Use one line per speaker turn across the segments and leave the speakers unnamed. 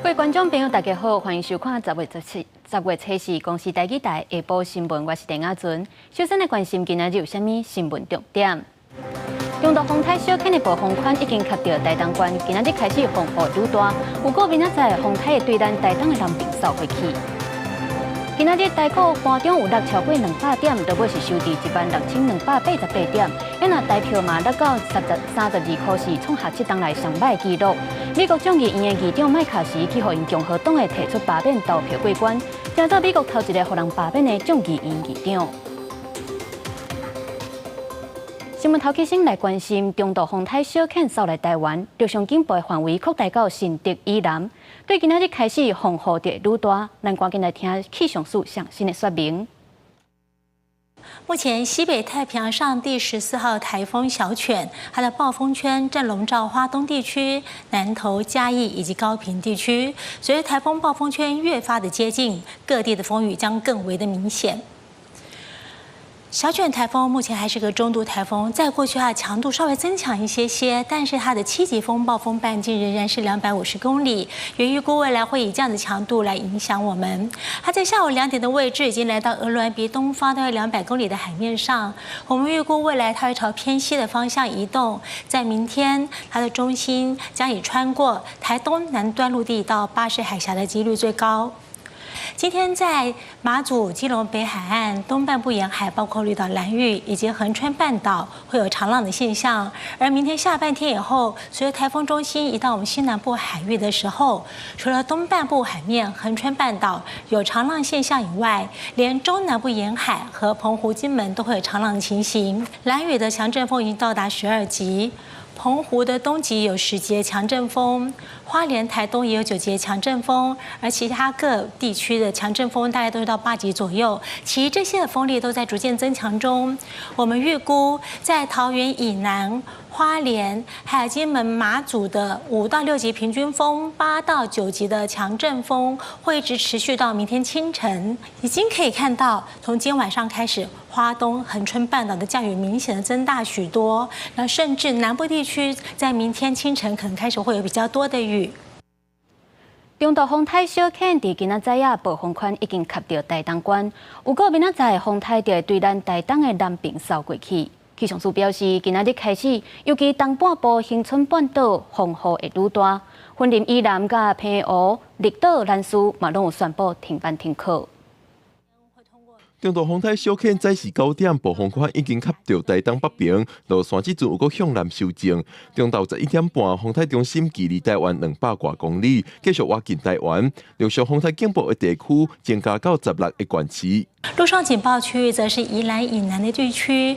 各位觀眾朋友，大家好，歡迎收看10月1710月初四公視台語台下晡新聞，我是鄭亞純。首先來關心今仔日有啥物新聞重點。中度風台小犬的暴風圈已經及著台東縣，今仔日開始風雨愈大，預估明仔載風台會對咱台東的南爿掃過去。今仔日台股盤中有落超過200點，落尾是收佇16,288點。若台票嘛落到32塊，是創下七冬來上䆀紀錄。美國眾議院的議長麥卡錫去予𪜶共和黨的提出罷免投票過關，成做美國頭一个予人罷免的眾議院議長。新聞頭起先來關心中度風台小犬掃來台灣，陸上警報範圍擴大到新竹以南。對今仔日開始風雨就會愈大，咱趕緊來聽氣象署上新的說明。
目前西北太平洋上第14號颱風小犬，它的暴風圈正籠罩花東地區、南投、嘉義以及高屏地區。隨著颱風暴風圈越發的接近，各地的風雨將更為的明顯。小犬颱風目前還是個中度颱風，在過去它的強度稍微增強一些些，但是它的7級風暴風半徑仍然是250公里，也預估未來會以這樣的強度來影響我們。它在下午2點的位置已經來到鵝鑾鼻東方大約200公里的海面上，我們預估未來它會朝偏西的方向移動，在明天它的中心將以穿過台東南端陸地到巴士海峽的幾率最高。今天在馬祖、基隆北海岸東半部沿海，包括綠島、蘭嶼以及恆春半島，會有長浪的現象。而明天下半天以後，隨著颱風中心移到我們西南部海域的時候，除了東半部海面、恆春半島有長浪現象以外，連中南部沿海和澎湖、金門都會有長浪的情形。蘭嶼的強陣風已經到達12級。澎湖的東極有10級強陣風，花蓮、台東也有9級強陣風，而其他各地區的強陣風大概都是到8級左右。其實這些的風力都在逐漸增強中。我們預估在桃園以南、花蓮還有金門、馬祖的5到6級平均風、8到9級的強陣風會一直持續到明天清晨。已經可以看到，從今天晚上開始，花東恆春半島的降雨明顯的增大許多，那甚至南部地區在明天清晨可能開始會有比較多的雨。
中度風台小犬佇今仔早仔暴風圈已經及著台東縣，預估明仔載風台就會對咱台東的南爿掃過去。氣象署表示，今仔日開始，尤其東半部恆春半島風雨會愈大，雲林以南佮澎湖、綠島、蘭嶼嘛攏有宣布停班停課。
中度風台小犬早時9點，暴風圈已經及著台東北爿，落山這陣有閣向南修正。中晝11點半，風台中心距離台灣200外公里，繼續倚近台灣。陸上風台警報的地區增加到16個縣市。
陸上警報區域則是宜蘭以南的地區、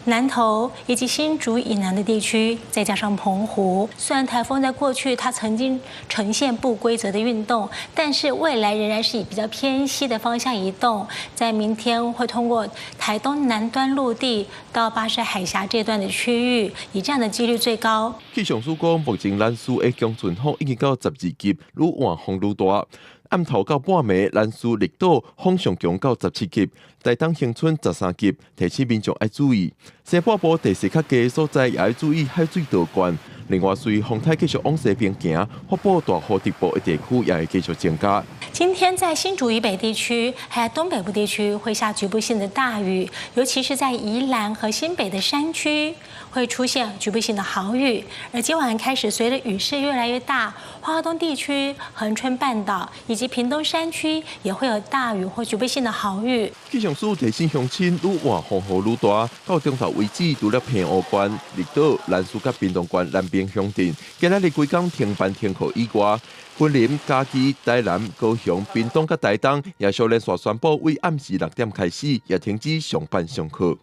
南投以及新竹以南的地區，再加上澎湖。雖然颱風在過去它曾經呈現不規則的運動，但是未來仍然是以比較偏西的方向移動，在明天會通過台東南端陸地到巴士海峽這段的區域，以這樣的幾率最高。
氣象署講，目前蘭嶼的強陣風已經到12級，愈換風愈大。暗頭到半暝，蘭嶼綠島風上強到17級，台東恆春13級，提醒民眾愛注意。西半部地勢較低的所在也愛注意海水倒灌。另外，隨風台繼續往西邊行，發布大雨特報的地區也會繼續增加。
今天在新竹以北地區，還有東北部地區會下局部性的大雨，尤其是在宜蘭和新北的山區會出現局部性的豪雨。而今晚開始，隨着雨勢越來越大，花東地區、恆春半島以及屏東山區也會有大雨或局部性的豪雨。
氣象署提醒鄉親，愈晚風雨愈大，到中晝為止，除了澎湖縣、綠島、蘭嶼佮屏東縣南爿鄉鎮，今仔日規工停班停課以外，雲林、嘉義、台南、高雄、屏東佮台東也相連續宣布，為暗時6點開始，也停止上班上課。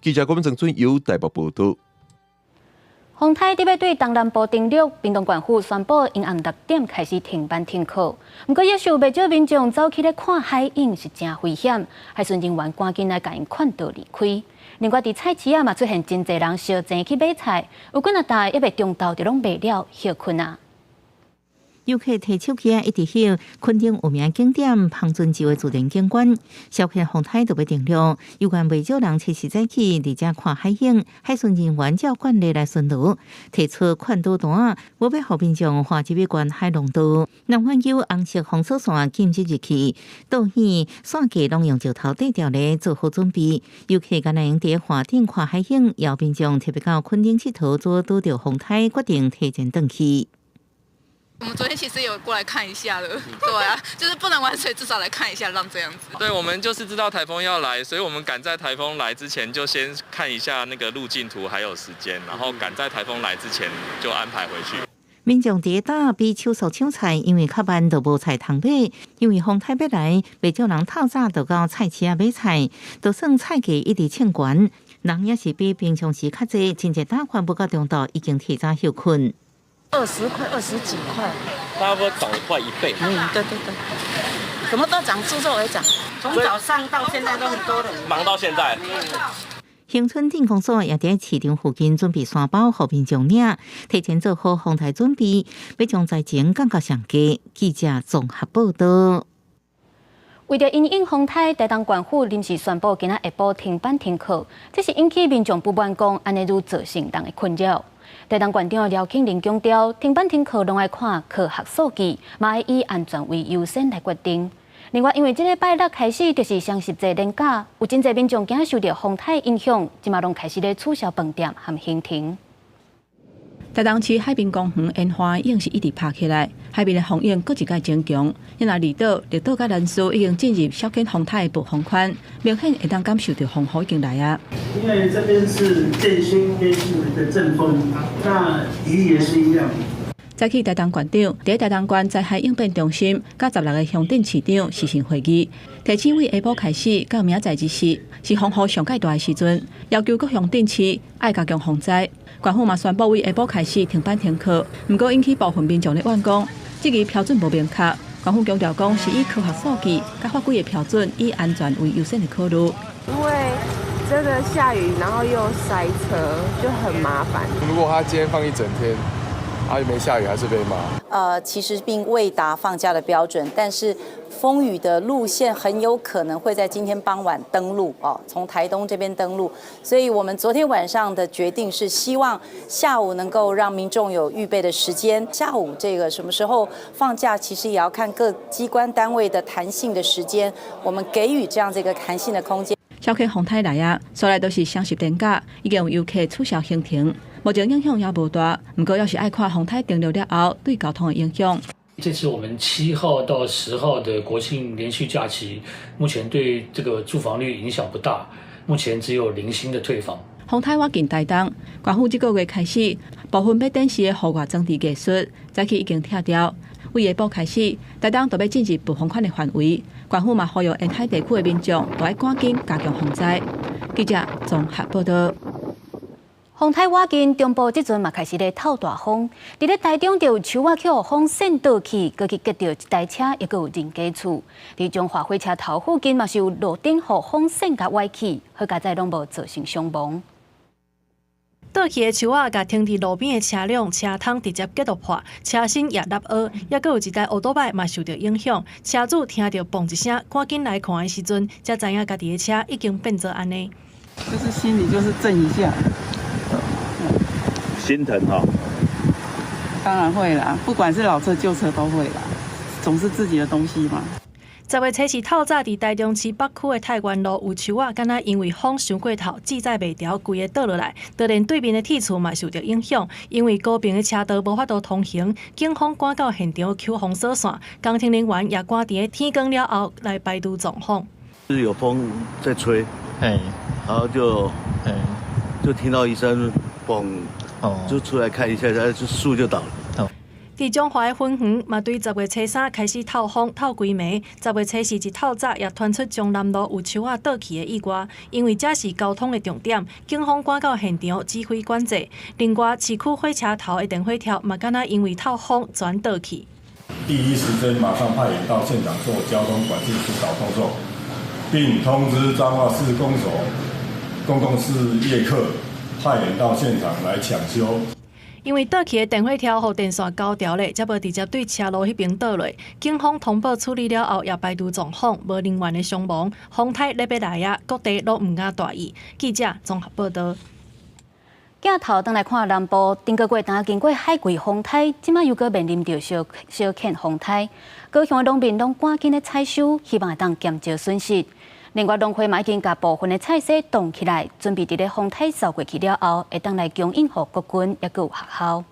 記者郭正春由台北報道。
風台欲對東南部登陸，屏東縣府宣布，𪜶暗6點開始停班停課。毋過，也是有袂少民眾走去咧看海湧，是誠危險，海巡人員趕緊來共𪜶勸導離開。另外，佇菜市仔嘛出現真濟人相爭去買菜，有幾若袋猶未中晝就攏賣了，歇睏啊。
遊客提手機仔一直翕，墾丁有名景點芳醇洲的自然景觀，小犬風颱就欲登陸，有關袂少人七時早起佇遮看海景，海巡人員照慣例來巡邏，提出勸導單，無欲予民眾橫入去沿海廊道。南半球紅色封鎖線禁止入去，島嶼線架攏用石頭綴牢咧做好準備。遊客敢若會佇岸頂看海景，有民眾特別到墾丁𨑨迌，做拄著風颱，決定提前轉去。
我們昨天其實有過來看一下的，對啊，就是不能玩水，至少來看一下浪這樣子。
對，我們就是知道颱風要來，所以我們趕在颱風來之前就先看一下那個路徑圖還有時間，然後趕在颱風來之前就安排回去。
民眾佇搭比手速搶菜，因為較慢就無菜通買。因為風颱欲來，袂少人透早就到菜市仔買菜，就算菜價一直衝懸，人也是比平常時較濟。真濟打算不到中晝已經提早歇睏。
20塊，20幾塊，
差不多漲了快一倍。
嗯，對對對，什麼都漲，豬肉也漲，從早上到現在都很多人，
忙到現在。
恆春鎮公所也佇市場附近準備沙包，予民眾領，提前做好風颱準備，欲將災情降到上低。記者綜合報道。
為著因應風颱，台東縣府臨時宣布今仔下晡停班停課，這是引起民眾不滿，講按呢愈造成人的困擾。台東縣長廖慶林強調，停班停課攏愛看科學數據，嘛愛以安全為優先來決定。另外，因為這禮拜六開始就是雙十節連假，有真濟民眾驚受著風颱影響，這馬攏開始咧取消飯店和行程。
台東市海濱公園煙花湧是一直拍起來，海邊的風湧閣一擺增強。因為離島、綠島佮蘭嶼已經進入小犬風颱的暴風圈，明顯會當感受著風雨已經來啊。
因為這邊是間歇性的陣風，那雨也是一樣。
早起台東縣長佇台東縣災害應變中心，佮16個鄉鎮市長視訊會議，提醒為下晡開始到明仔載日時，是風雨上蓋大的時陣，要求各鄉鎮市愛加強防災。縣府嘛宣布為下晡開始停班停課，毋過引起部分民眾的怨講，這個標準無明確。縣府強調講是以科學數據佮法規的標準，以安全為優先的考慮。
因為真的下雨，然後又塞車，就很麻煩。
如果他今天放一整天，啊，沒下雨還是被罵。
其實並未達放假的標準，但是風雨的路線很有可能會在今天傍晚登陸哦，從台東這邊登陸。所以我們昨天晚上的決定是希望下午能夠讓民眾有預備的時間。下午這個什麼時候放假，其實也要看各機關單位的彈性的時間，我們給予這樣這個彈性的空間。
小犬風颱來啊，煞來就是雙十連假，已經有遊客取消行程，目前影響也無大。毋過，猶是愛看風颱登陸了後對交通的影響。
這次我們7號到10號的國慶連續假期，目前對這個住房率影響不大，目前只有零星的退房。
風颱倚近台東，縣府這個月開始，部分欲展示的戶外裝置藝術，早起已經拆掉。為下晡開始，台東就欲進入暴風圈的範圍，縣府嘛呼籲沿海地區的民眾都愛趕緊加強防災。記者綜合報道。
風颱倚近，中部這陣嘛開始咧透大風。佇咧台中就有樹仔去予風扇倒去，閣去擊著一台車，抑閣有人家厝。佇彰化火車頭附近嘛是有路燈予風扇共歪去，好佳哉攏無造成傷亡。
倒去的樹仔，共停佇路邊的車輛車窗直接擊著破，車身也凹凹，抑閣有一台歐多擺嘛受著影響。車主聽著嘣一聲，趕緊來看的時陣，才知影家己的車已經變做按呢。
就是心裡就是震一下，
心疼哈。
當然會啦，不管是老車舊車都會啦，總是自己的東西嘛。
10月初四透早，佇台中市北區的太原路有樹仔，敢若因為風傷過頭，制載袂牢，規个倒落來，就連對面的鐵厝嘛受著影響。因為高頻的車道無法度通行，警方趕到現場抾封鎖線，工程人員也趕佇天光了後來排除狀況。
是有風在吹，然後就聽到一聲嘣，就出來看一下，就樹就倒了。
佇彰化的芬園嘛，對10月初三開始透風透規暝。10月初四一透早也傳出中南路有樹仔倒去的意外，因為這是交通的重點，警方趕到現場指揮管制。另外，市區火車頭的電火柱嘛，敢若因為透風全倒去。
第一時間馬上派員到現場做交通管制疏導動作，並通知彰化市公所公共事業課派員到現場來搶修。
因為倒去的電火柱予電線勾著咧，才無直接對車路彼爿倒落。警方通報處理了後，也排除狀況，無人員的傷亡。風颱咧欲來啊，各地攏毋敢大意。記者綜合報導。
鏡頭轉來看南部，頂個月當經過海葵風颱，這馬又閣面臨著小小犬風颱。高雄的農民攏趕緊咧採收，希望會當減少損失。另外，農會嘛已經共部分的菜蔬凍起來，準備佇咧風颱掃過去了後，會當來供應予國軍，抑閣有學校。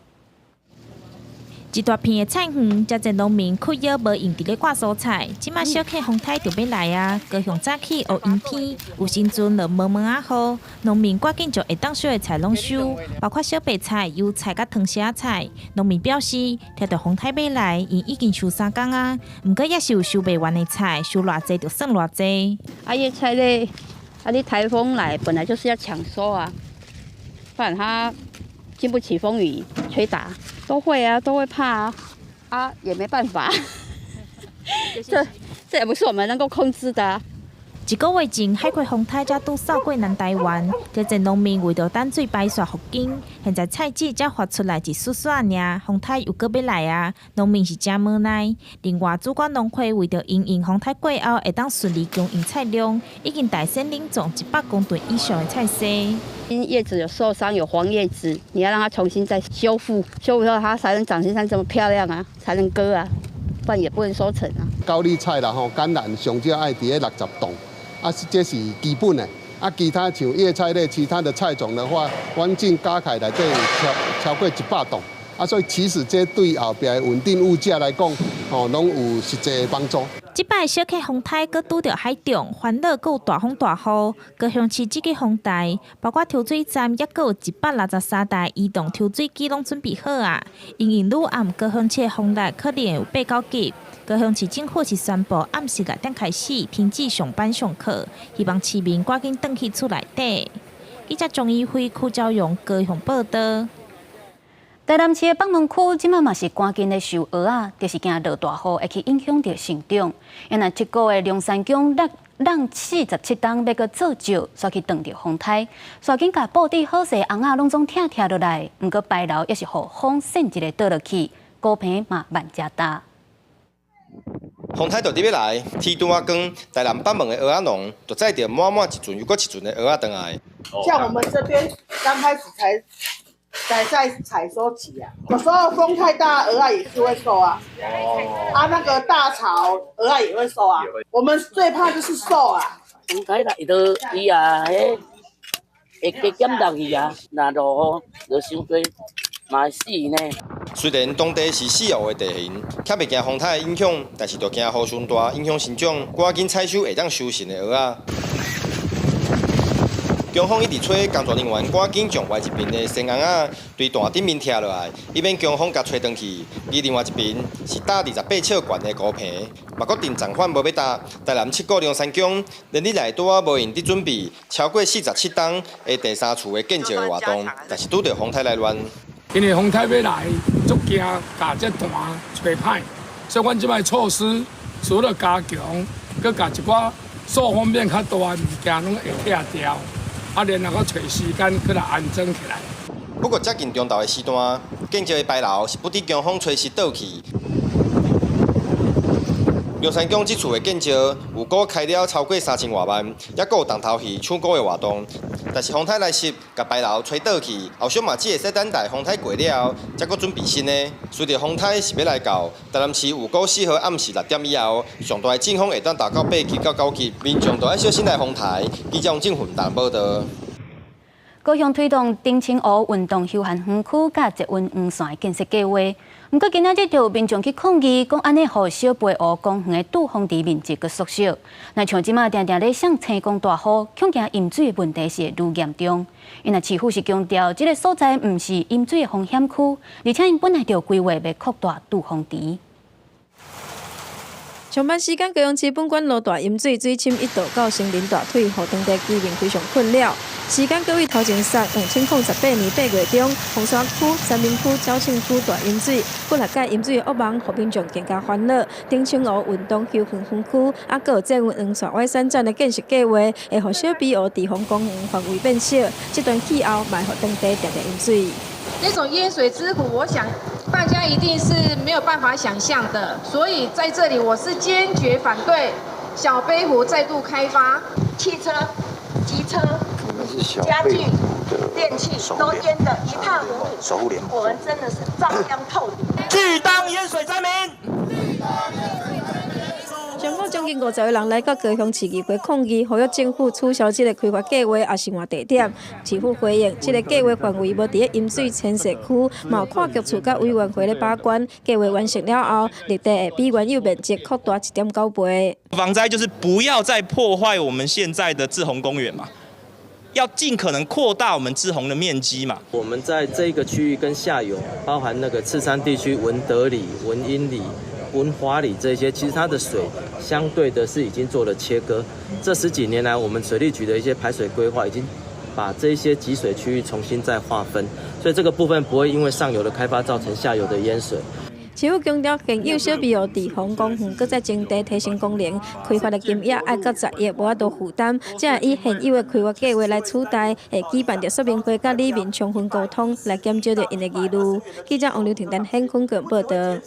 一大片的菜園，遮濟農民屈腰無閒佇咧割蔬菜。這馬小犬風颱就欲來啊！高雄早起烏陰天，有時陣落毛毛仔雨，農民趕緊將會當收的菜攏收，包括小白菜、油菜佮糖絲仔菜。農民表示，聽著風颱欲來，𪜶已經收三工啊，毋過也是有收袂完的菜，收偌濟就算偌濟。
啊，葉菜咧，啊，你颱風來本來就是要搶收啊，不然它經不起風雨吹打。都會啊，都會怕啊，啊，也沒辦法，這也不是我們能夠控制的啊。
一個月前，海葵風颱才拄掃過南台灣，遮濟農民為著等水排煞復耕，現在菜籽才發出來一絲絲爾，風颱又閣欲來啊！農民是誠無奈。另外，主管農會為著因應風颱過後會當順利供應菜量，已經代先冷藏100公噸以上的菜蔬。
因葉子有受傷，有黃葉子，你要讓它重新再修復，修復後它才能長成像這麼漂亮啊，才能割啊，不然也不能收成啊。
高麗菜啦吼，甘藍上少愛佇咧60度。啊，這是基本的。啊，其他像葉菜類、其他的菜種的話，阮進加起來內底有超過100棟。啊，所以其實這對後壁穩定物價來講，吼，攏有實際的幫助。
這擺小犬風颱閣拄著海中，煩惱閣有大風大雨。高雄市這個風台，包括抽水站，抑閣有163台移動抽水機攏準備好啊。因應愈暗，高雄市的風力可能有8、9級。高雄市政府是宣布暗時6點開始停止上班上課，希望市民趕緊轉去厝內底。記者鍾怡輝、柯昭榮高雄報導。
台南市的北門區這馬嘛是趕緊咧收蚵仔，就是驚落大雨會去影響著成長。因為七股的龍山鄉六櫳47冬欲閣做石，煞去撞著風颱，煞緊共布置好勢尪仔攏總拆拆落來，毋過牌樓也是予風扇一个倒落去，孤棚嘛萬遮大。
風颱就佇欲來，天拄仔光，台南北門的蚵仔農就載著滿滿一船又閣一船的蚵仔轉來。
像我們這邊剛開始才在採收期啊，有時候風太大，蚵仔也是會瘦啊。哦。啊，那個大潮，蚵仔也會瘦啊。我們最怕就是瘦啊。
風颱來都伊啊，彼會加減落去啊，若落雨落傷濟，嘛會死呢。
雖然當地是四湖的地形，較袂驚風颱的影響，但是就驚雨傷大，影響生長，趕緊採收會當收成的蚵仔。強風一直吹，工作人員趕緊將外一邊的生尪仔對壇頂面拆落來，以免強風共吹轉去。而另外一邊是搭28尺懸的孤棚，嘛閣定暫緩無欲搭。台南七股龍山鄉連日來拄仔無閒佇準備超過47冬的第三次的建石的活動，但是拄著風颱來亂。
因為風颱欲來，足驚共這壇吹歹，所以阮這擺措施除了加強，閣共一寡受風面較大的物件攏會拆掉。啊，然後閣揣時間去來安裝起來。
不過，接近中晝的時段，建石的牌樓是不佇強風吹襲倒去。龍山鄉這次的建石有估開了超過3000外萬，抑閣有重頭戲搶鼓的活動。但是風颱來襲，共牌樓吹倒去，後續嘛只會使等待風颱過了後，才閣準備新的。隨著風颱是欲來到，台南市預估4號暗時6點以後，上大的陣風會當達到8級到9級，民眾都愛小心來風颱。記者王正雲台報導。
高雄推動澄清湖運動休閒園區佮捷運黃線建設計畫，毋過今仔日就有民眾去抗議，講按呢予小背湖公園的杜風池面積閣縮小。若像這馬定定咧雙青講大雨，恐驚淹水的問題是會愈嚴重。𪜶若市府是強調，這个所在毋是淹水的風險區，而且𪜶本來就規劃欲擴大杜風池。
上班時間，高雄市本館落大淹水，水深一度到成人大腿，予當地居民非常困擾。時間各位頭前說，2018年8月中，鳳山區、三民區、肇慶區大淹水，幾若擺淹水的噩夢，予民眾更加煩惱。澄清湖運動休閒園區，啊，閣有捷運黃線歪山站的建設計劃，會予小埤湖池防公園範圍變小。這段氣候，嘛會予當地定定淹水。
那種淹水之苦，我想大家一定是沒有辦法想象的。所以在這裡，我是堅決反對小杯湖再度開發。
汽車、機車、家具、電器都淹得一塌糊塗，我們真的是遭殃透頂。
拒當淹水災民。
上午將近50個人來到高雄市議會抗議，呼籲政府取消這个開發計劃，抑是換地點。市府回應，這个計劃範圍無佇咧淹水遷徙區，嘛有跨局處佮委員會咧把關。計劃完成了後，綠地會比原有面積擴大1.9倍。
防災就是不要再破壞我們現在的滯洪公園嘛，要盡可能擴大我們滯洪的面積嘛。
我們在這個區域跟下游，包含那個赤山地區、文德里、文英里、文華里這些，其實它的水相對的是已經做了切割。這十幾年來，我們水利局的一些排水規劃已經把這些集水區域重新再劃分，所以這個部分不會因為上游的開發造成下游的淹水。
市府強調，現有小碧湖滯洪公園閣再徵地提升功能，開發的金額愛到10億，無法度負擔，才會以現有的開發計劃來取代，會舉辦著說明會，佮里民充分溝通，來減少著𪜶的疑慮。記者王劉婷丹現坤報道。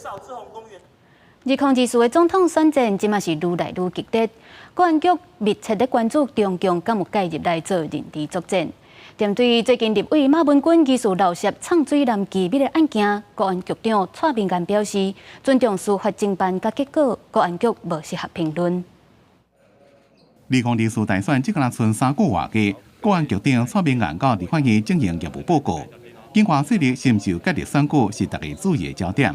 2024的總統選戰，這馬是愈來愈激烈。國安局密切咧關注中共敢有介入來做認知作戰。針對最近立委馬文君疑似漏洩藏水藍機密的案件，國安局長蔡明彥表示，尊重司法偵辦佮結果，國安局無適合評論。
2024大選只敢賰3個外幾，國安局長蔡明彥到立法院進行業務報告，境外勢力是毋是有介入選舉是大家注意的焦點。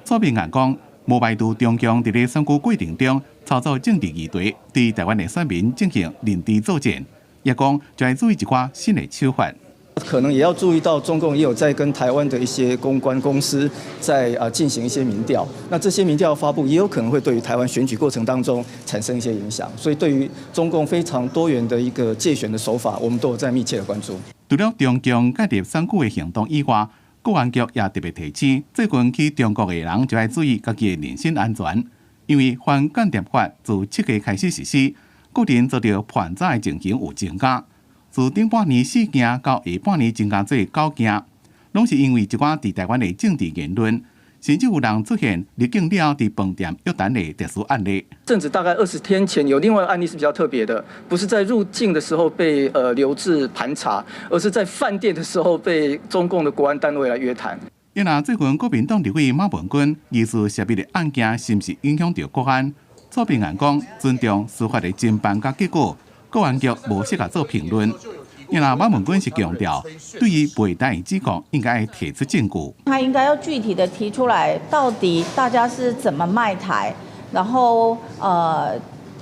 蔡明彥講，無排除中共佇咧選舉過程中操作政治議題，對台灣的選民進行認知作戰。也講就愛注意一寡新的手法，
可能也要注意到中共也有在跟台灣的一些公關公司在進行一些民調，那這些民調發布也有可能會對於台灣選舉過程當中產生一些影響，所以對於中共非常多元的一個介選的手法，我們都有在密切的關注。
除了中共介入選舉的行動以外，國安局也特別提醒，最近去中國的人就愛注意家己的人身安全，因為反間諜法自7月開始實施。個人遭著叛走的情形有增加，自頂半年4件到下半年增加做9件，攏是因為一寡佇台灣的政治言論，甚至有人出現入境了佇飯店約談的特殊案例。
甚至大概20天前有另外一個案例是比較特別的，不是在入境的時候被留置盤查，而是在飯店的時候被中共的國安單位來約談。
因為最近國民黨立委馬文君疑似涉密的案件，是毋是影響著國安？蔡明彥講，尊重司法的偵辦佮結果，國安局無適合做評論。因為馬文君是強調，對於賣台的指控，應該提出證據。
他應該要具體的提出來，到底大家是怎麼賣台，然後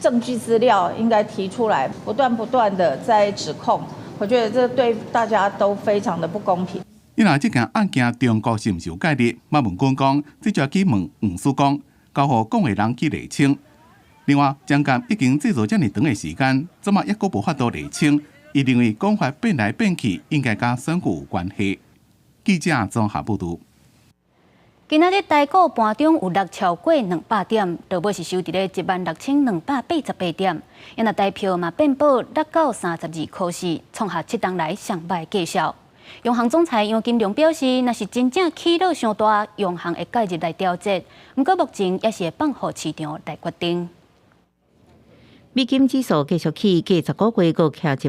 證據資料應該提出來，不斷不斷的在指控，我覺得這對大家都非常的不公平。
因為這件案件中國是毋是有介入？馬文君講，這就要去問黃書光，交予講的人去釐清。另外，江干已經製作遮爾長的時間，怎麼猶閣無法度釐清？伊認為講法變來變去，應該佮選舉有關係。記者綜合報導。
今仔日台股盤中有落超過200點，落尾是收佇咧16,288點。因那台票嘛變薄落到32.4塊，創下7冬來上䆀績效。央行總裁楊金龍表示，若是真正起落傷大，央行會介入來調節。毋過目前猶是會放予市場來決定。
美金指數繼續起，過10個月閣徛107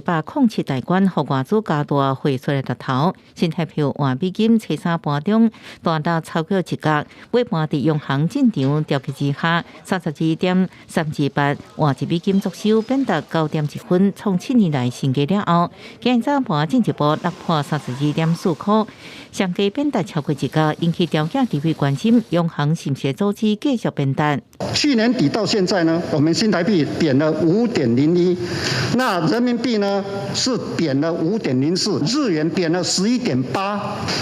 大關，予外資加大匯出的力頭。新台票換美金，初三盤中大落超過一角，尾盤佇央行進場調節之下，32.328換一美金作收，貶值9.1分，創7年來新低了後，今日早盤進一步落破32.4塊，上低貶值超過一角，引起調價地位關心，央行是毋是阻止繼續貶值？
去年底到現在呢，我們新台幣貶了5.01，那人民幣呢是貶了5.04，日元貶了11.8，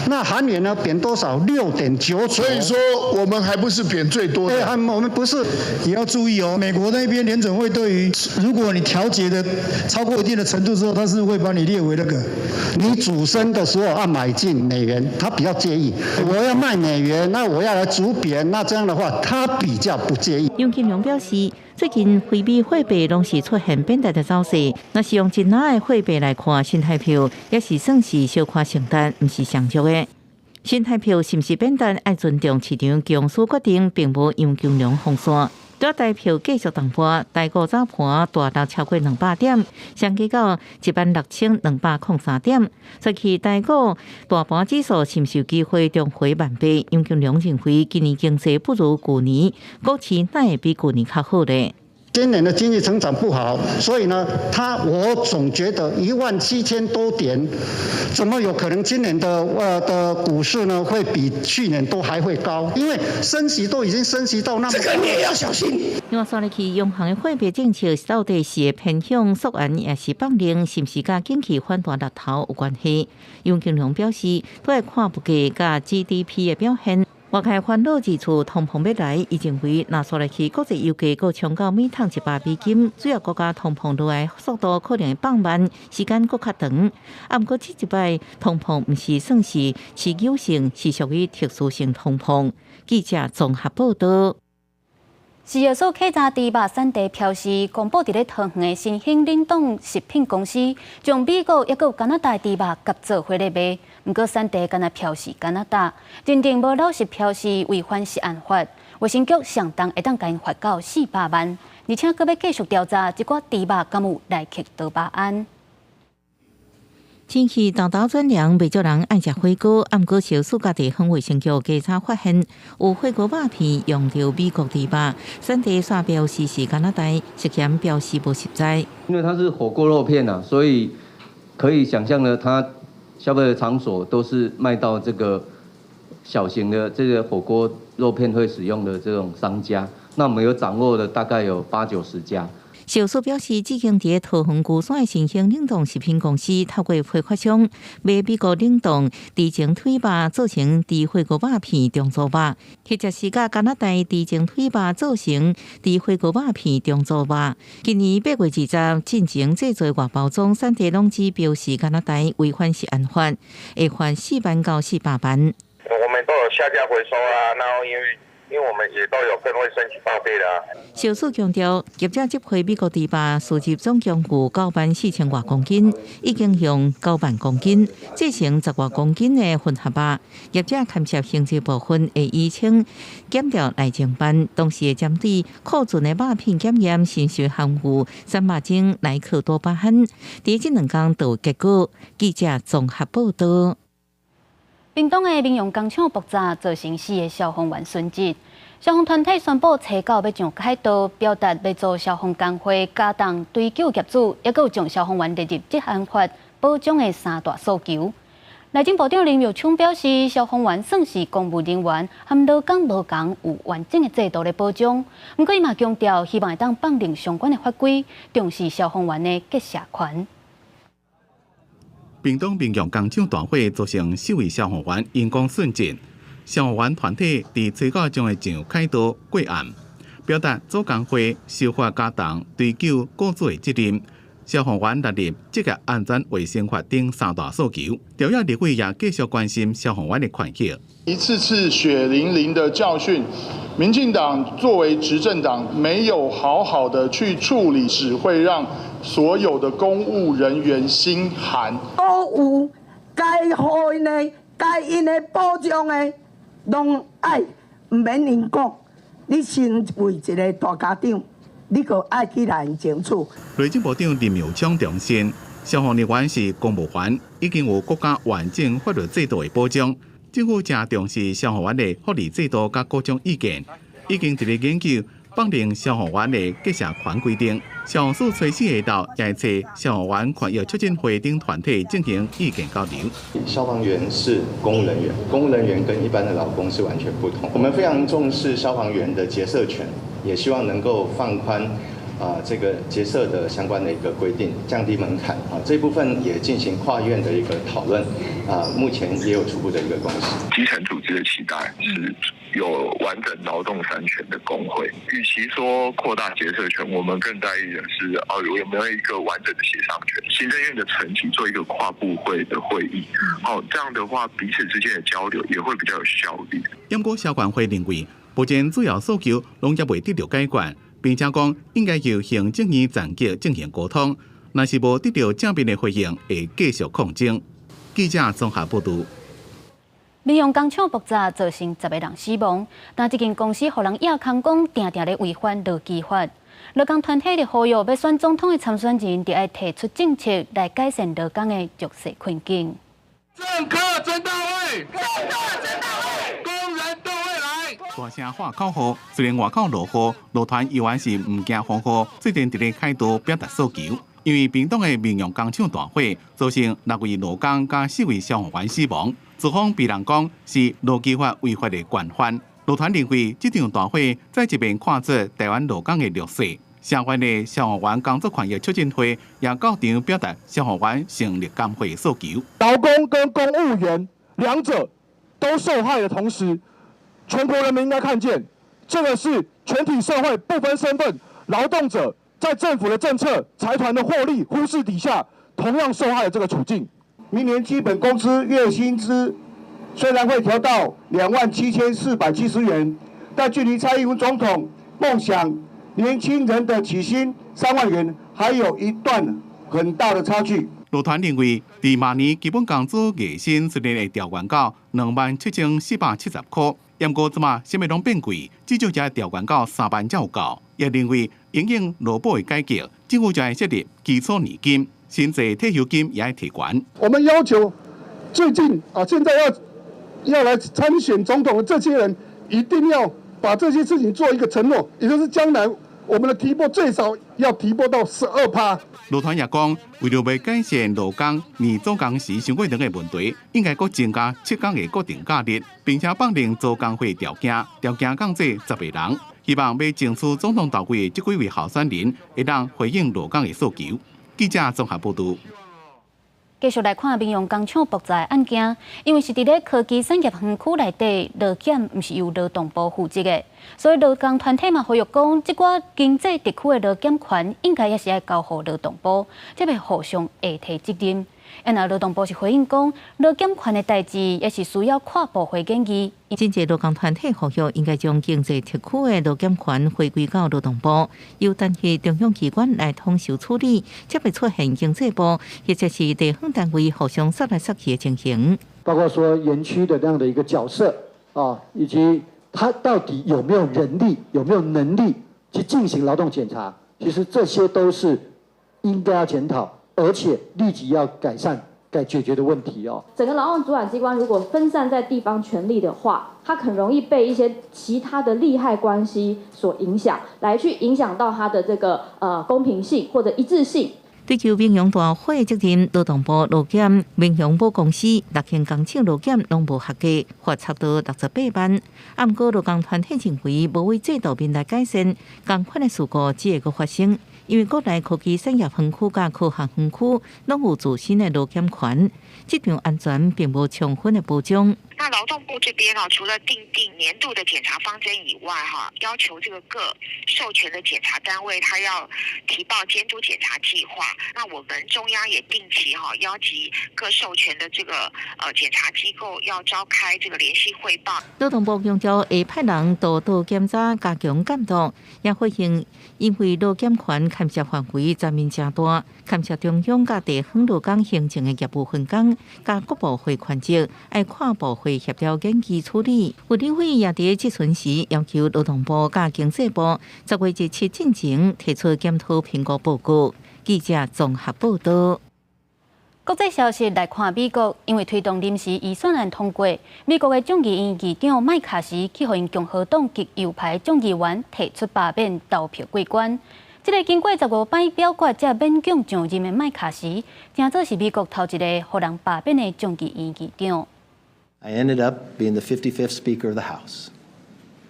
那韓元呢貶多少？6.9。
所以說我們還不是貶最多的。
對，我們不是。
也要注意哦，美國那邊聯準會對於如果你調節的超過一定的程度之後，他是會把你列為那個。
你主升的時候要買進美元，他比較介意。我要賣美元，那我要來逐貶，那這樣的話，他比較不介意。
楊金龍表示，最近非美貨幣攏是出現貶值的走勢，若是用一籃的貨幣來看，新台票也是算是小可承擔，毋是上足的。新台票是毋是變動？愛尊重市場公司決定，並無楊金龍封線。對台票繼續動波，台股早盤大落超過200點，上低到16,203點。所以台股大盤指數是毋是有機會重回18,000？楊金龍認為今年經濟不如舊年，股市哪會比舊年較好咧？
今年的經濟成長不好，所以呢，我總覺得17,000多點，怎麼有可能今年的股市呢會比去年都還會高？因為升息都已經升息到那麼，這個你也要小心。
另外，煞落去央行的貨幣政策到底是會偏向縮銀，抑是放量，是毋是佮景氣反彈力頭有關係？楊金龍表示，都會看物價佮 GDP 的表現。外界煩惱指出，通膨欲來，伊認為若煞落去國際油價閣衝到每桶100美金，主要國家通膨落來速度可能會放慢，時間閣較長。啊，毋過這一擺通膨毋是算是持久性，是屬於特殊性通膨。記者綜合報道。
食藥署稽查豬肉產地標示，公布佇咧桃園的新興冷凍食品公司，將美國抑閣有加拿大豬肉夾做伙咧賣。毋過產地干焦標示加拿大，認定無老實標示違反食安法，衛生局上重會當共𪜶罰到400萬，而且閣欲繼續調查這寡豬肉敢有萊克多巴胺。
天氣沓沓轉涼，袂少人愛食火鍋。啊，毋過食藥署佮地方衛生局稽查發現，有火鍋肉片用著美國豬肉，產地煞標示是加拿大，涉嫌標示無實在。
因為它是火鍋肉片啊，所以可以想象的，它消費的場所都是賣到這個小型的這個火鍋肉片會使用的這種商家。那我們有掌握的大概有八九十家。
食藥署表示，這間佇桃園龜山的新興冷凍食品公司，透過批發商買美國冷凍豬前腿肉做成豬火鍋肉片重組肉，或者是佮加拿大豬前腿肉做成豬火鍋肉片重組肉。今年8月20進前製作外包裝，產地攏只標示加拿大，違反食安法，會罰4萬到400萬。
我們都有下架回收啊，然後因為我們也都有跟衛生局報備啦。
食藥署強調，業者這批美國豬肉輸入總共有9萬4千外公斤，已經用9萬公斤製成10外公斤的混合肉。業者牽涉刑事部分會依稱檢調來偵辦，同時會針對庫存的肉片檢驗是毋是含有散肉精萊克多巴胺。佇這2工就有結果。記者綜合報道。
屏東的民用工廠爆炸，造成四个消防員殉職。消防團體宣布，初九欲上凱道，表達欲組消防工會加重追究業主，抑閣有將消防員列入職安法保障的三大訴求。內政部長林右昌表示，消防員算是公務人員，和勞工無仝有完整的制度來保障。毋過伊嘛強調，希望會當放寬相關的法規，重視消防員的結社權。
屏東民用工廠大火造成四位消防員因公殉職，消防員團體佇初九將會上凱道過暗，表達組工會修法加重追究雇主的責任。消防員列入職業安全衛生法等三大訴求。朝野立委也繼續關心消防員的權益。
一次次血淋淋的教訓，民進黨作為執政黨，沒有好好的去處理，只會讓所有的公務人員心寒。
都有該予𪜶的、該𪜶的保障的，攏愛，毋免𪜶講。你身為一個大家長，你閣愛去來爭取。
內政部長林右昌重申，消防人員是公務員，已經有國家完整法律制度的保障。政府誠重視消防員的福利制度佮各種意見，已經佇咧研究放寬消防員的結社權規定。消防署初四下晝也會揣消防員權益促進會等團體進行意見交流。
消防員是公務人員，公務人員跟一般的勞工是完全不同。我們非常重視消防員的結社權，也希望能夠放寬這個結社的相關的一個規定，降低門檻啊，這部分也進行跨院的一個討論啊，目前也有初步的一個共識。
基層組織的期待是有完整勞動三權的工會，與其說擴大結社權，我們更在意的是哦，有沒有一個完整的協商權？行政院的層級做一個跨部會的會議，哦，這樣的話彼此之間的交流也會比較有效率。
不過消管會認為，目前主要訴求攏猶未得到解決。並且講應該由行政院層級進行溝通，若是無得到正面的回應，會繼續抗爭。記者綜合報道。
民雄工廠爆炸造成10個人死亡，但這間公司予人倚空講，定定咧違反勞基法。勞工團體咧呼籲，欲選總統的參選人，著愛提出政策來改善勞工的弱勢困境。
政客真到位，政客真到位，工人都會來。
大聲喊口號，雖然外口落雨，勞團依然是毋驚風雨，最近佇咧開道表達訴求。因為屏東的民雄工廠大火，造成六位勞工佮四位消防員死亡，資方被人講是勞基法違法的慣犯。勞團認為，這場大火再一遍看出台灣勞工的弱勢。相關的消防員工作權益促進會也到場表達消防員成立工會訴求。
勞工跟公務員兩者都受害的同時，全國人民應該看見，這個是全體社會不分身份勞動者在政府的政策、財團的獲利忽視底下，同樣受害的這個處境。
明年基本工資月薪資雖然會調到27,470元，但距離蔡英文總統夢想年輕人的起薪3萬元，還有一段很大的差距。
勞團認為，佇明年基本工資月薪雖然會調懸到27,470塊，毋過這馬啥物攏變貴，至少才調懸到3萬才有夠。也認為，因應勞保的改革，政府就愛設立基礎年金，薪資退休金也愛提懸。
我們要求最近啊，現在要來參選總統的這些人，一定要把這些事情做一個承諾，也就是將來我們的提撥最少要提撥到12趴。
勞團也講，為著欲改善勞工年做工時傷過長的問題，應該閣增加7天的國定假日，並且放任勞工會調行，調行降做10個人。希望欲爭取總統大位的這幾位候選人，會當回應勞工的訴求。記者綜合報導。
繼續來看民雄工廠爆炸案件，因為是佇咧科技產業園區內底，勞檢毋是由勞動部負責的，所以勞工團體嘛呼籲講，這寡經濟特區的勞檢權應該也是愛交予勞動部，才袂互相下推責任。啊，若勞動部是回應講，勞檢權的代誌也是需要跨部會研議。
真濟勞工團體呼籲，應該將經濟特區的勞檢權回歸到勞動部，由單一中央機關來統籌處理，才袂出現經濟部或者是地方單位互相殺來殺去的情形。
包括說園區的那樣的一個角色啊，以及他到底有沒有人力、有沒有能力去進行勞動檢查，其實這些都是應該要檢討，而且立即要改善、該解決的問題哦。
整個勞動主管機關如果分散在地方權力的話，它很容易被一些其他的利害關係所影響，來去影響到它的這個公平性或者一致性。
追究民雄大火責任，勞動部勞檢民雄母公司六間工廠勞檢攏無合格，罰差不多68萬。啊，毋過勞工團體認為，無為制度面來改善，仝款的事故只會閣發生。因為國內科技產業園區佮科學園區攏有自身的勞檢權，這場安全並無充分的保障。
那勞動部這邊哦，除了訂定年度的檢查方針以外，哈，要求這個各授權的檢查單位，他要提報監督檢查計劃。那我們中央也定期哈邀集各授權的這個檢查機構，要召開這個聯繫匯報。
勞動部強調會派人到島檢查，加強監督，也回應因為勞檢權牽涉範圍層面誠大，牽涉中央佮地方勞工行政的業務分工，佮各部會權責，愛跨部會協調研議處理。有立委也佇質詢時要求勞動部佮經濟部10月27進前提出檢討評估報告。記者綜合報導。
國際消息來看，美國因為推動臨時預算案通過，美國的眾議院議長麥卡錫去予𪜶共和黨極右派眾議員提出罷免投票過關。這個經過15擺表決才勉強上任的麥卡錫，成做是美國頭一個予人罷免的眾議院議長。
I ended up being the 55th Speaker of the House,